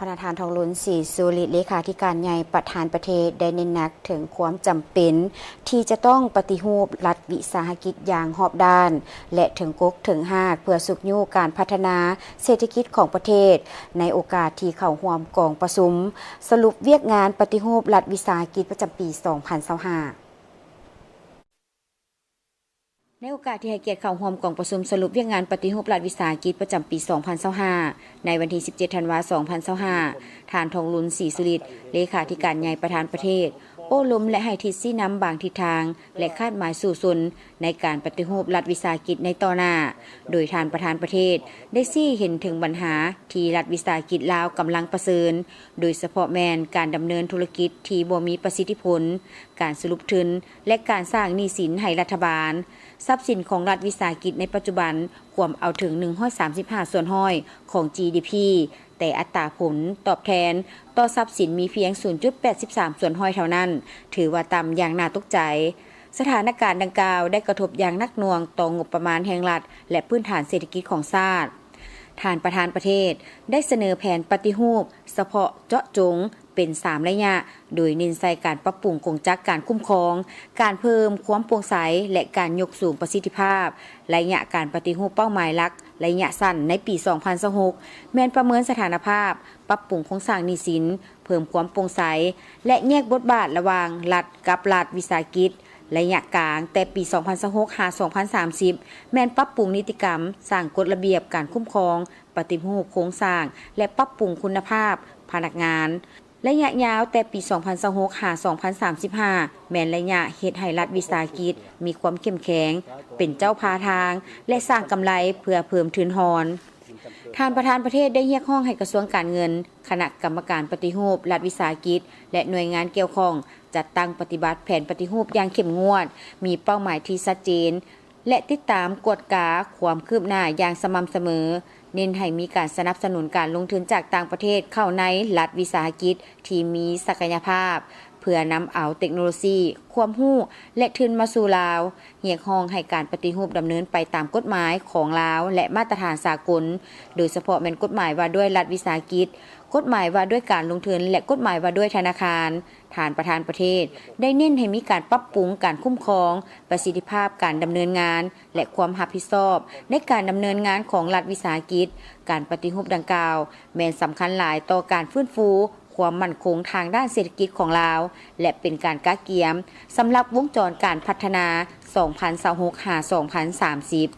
ພະນະທ່ານ ທອງລຸນ ສີສຸລິດ ເລຂາທິການໃຫຍ່ປະທານປະເທດ ໄດ້ເນັ້ນໜັກເຖິງຄວາມຈຳເປັນທີ່ຈະຕ້ອງປະຕິຮູບລັດວິສາຫະກິດຢ່າງຮອບດ້ານ ແລະ ເຖິງກົກເຖິງຮາກ ເພື່ອຊຸກຍູ້ການພັດທະນາເສດຖະກິດຂອງປະເທດ. ໃນໂອກາດທີ່ເຂົ້າຮ່ວມກອງປະຊຸມສະຫຼຸບວຽກງານປະຕິຮູບລັດວິສາຫະກິດປະຈຳປີສອງພັນຊາວຫ້າ ໃນໂອກາດທີ່ໃຫ້ກຽດເຂົ້າຮ່ວມກອງປະຊຸມສະຫຼຸບວຽກງານປະຕິຮູບລັດວິສາຫະກິດປະຈຳປີສອງພັນຊາວຫ້າ ໃນວັນທີສິບເຈັດ ທັນວາ ສອງພັນຊາວຫ້າ ທ່ານ ທອງລຸນ ສີສຸລິດ ເລຂາທິການໃຫຍ່ປະທານປະເທດ ໂອ້ລົມ ແລະ ໃຫ້ທິດຊີ້ນຳບາງທິດທາງ ແລະ ຄາດໝາຍສູ້ຊົນໃນການປະຕິຮູບລັດວິສາຫະກິດໃນຕໍ່ໜ້າ, ໂດຍທ່ານປະທານປະເທດໄດ້ຊີ້ເຫັນເຖິງບັນຫາທີ່ລັດວິສາຫະກິດລາວກຳລັງປະເຊີນ, ໂດຍສະເພາະແມ່ນການດຳເນີນທຸລະກິດທີ່ບໍ່ມີປະສິດທິຜົນ, ການສະຫຼຸບທຶນ ແລະ ການສ້າງໜີ້ສິນໃຫ້ລັດຖະບານ. ຊັບສິນຂອງລັດວິສາຫະກິດໃນປັດຈຸບັນກວມເອົາເຖິງໜຶ່ງຮ້ອຍສາມສິບຫ້າສ່ວນຮ້ອຍຂອງ ຈີດີພີ ແຕ່ອັດຕາຜົນຕອບແທນຕໍ່ຊັບສິນມີພຽງສູນຈຸດແປດສິບສາມສ່ວນຮ້ອຍເທົ່ານັ້ນ, ຖືວ່າຕ່ຳຢ່າງໜ້າຕົກໃຈ. ສະຖານະການດັ່ງກ່າວໄດ້ກະທົບຢ່າງໜັກໜ່ວງຕໍ່ງົບປະມານແຫ່ງລັດ ແລະ ພື້ນຖານເສດຖະກິດຂອງຊາດ. ທ່ານປະທານປະເທດໄດ້ສະເໜີແຜນປະຕິຮູບສະເພາະເຈາະຈົງເປັນສາມໄລຍະ, ໂດຍເນັ້ນໃສ່ການປັບປຸງກົງຈັກການຄຸ້ມຄອງ, ການເພີ່ມຄວາມໂປ່ງໃສ ແລະ ການຍົກສູງປະສິດທິພາບ. ໄລຍະການປະຕິຮູບເປົ້າໝາຍຫຼັກໄລຍະສັ້ນໃນປີສອງພັນຊາວຫົກ ແມ່ນປະເມີນສະຖານະພາບ, ປັບປຸງໂຄງສ້າງໜີ້ສິນ, ເພີ່ມຄວາມໂປ່ງໃສ ແລະ ແຍກບົດບາດລະຫວ່າງລັດກັບລັດວິສາຫະກິດ. ໄລຍະກາງແຕ່ປີສອງພັນຊາວຫົກ ຫາ ສອງພັນສາມສິບ ແມ່ນປັບປຸງນິຕິກຳ, ສ້າງກົດລະບຽບການຄຸ້ມຄອງ, ປະຕິຮູບໂຄງສ້າງ ແລະ ປັບປຸງຄຸນນະພາບພະນັກງານ. ໄລຍະຍາວແຕ່ປີສອງພັນຊາວຫົກ ຫາ ສອງພັນສາມສິບຫ້າ ແມ່ນໄລຍະເຮັດໃຫ້ລັດວິສາຫະກິດມີຄວາມເຂັ້ມແຂງ, ເປັນເຈົ້າພາທາງ ແລະ ສ້າງກຳໄລເພື່ອເພີ່ມທຶນຮອນ. ທ່ານປະທານປະເທດໄດ້ຮຽກຮ້ອງໃຫ້ກະຊວງການເງິນ, ຄະນະກຳມະການປະຕິຮູບລັດວິສາຫະກິດ ແລະ ໜ່ວຍງານກ່ຽວຂ້ອງ ຈັດຕັ້ງປະຕິບັດແຜນປະຕິຮູບຢ່າງເຂັ້ມງວດ, ມີເປົ້າໝາຍທີ່ຊັດເຈນ ແລະ ຕິດຕາມກວດກາຄວາມຄືບໜ້າຢ່າງສະໝ່ຳສະເໝີ, ເນັ້ນໃຫ້ມີການສະໜັບສະໜູນການລົງທຶນຈາກຕ່າງປະເທດເຂົ້າໃນລັດວິສາຫະກິດທີ່ມີສັກກະຍະພາບ, ເພື່ອນຳເອົາເຕັກໂນໂລຊີ, ຄວາມຮູ້ ແລະ ທຶນມາສູ່ລາວ. ຮຽກຮ້ອງໃຫ້ການປະຕິຮູບດຳເນີນໄປຕາມກົດໝາຍຂອງລາວ ແລະ ມາດຕະຖານສາກົນ, ໂດຍສະເພາະແມ່ນກົດໝາຍວ່າດ້ວຍລັດວິສາຫະກິດ, ກົດໝາຍວ່າດ້ວຍການລົງທຶນ ແລະ ກົດໝາຍວ່າດ້ວຍທະນາຄານ. ທ່ານປະທານປະເທດໄດ້ເນັ້ນໃຫ້ມີການປັບປຸງການຄຸ້ມຄອງ, ປະສິດທິພາບການດຳເນີນງານ ແລະ ຄວາມຮັບຜິດຊອບໃນການດຳເນີນງານຂອງລັດວິສາຫະກິດ. ການປະຕິຮູບດັ່ງກ່າວແມ່ນສຳຄັນຫຼາຍຕໍ່ການຟື້ນຟູຄວາມໝັ້ນຄົງທາງດ້ານເສດຖະກິດຂອງລາວ ແລະ ເປັນການກະກຽມສຳລັບວົງຈອນການພັດທະນາສອງພັນຊາວຫົກ ຫາ ສອງພັນສາມສິບ.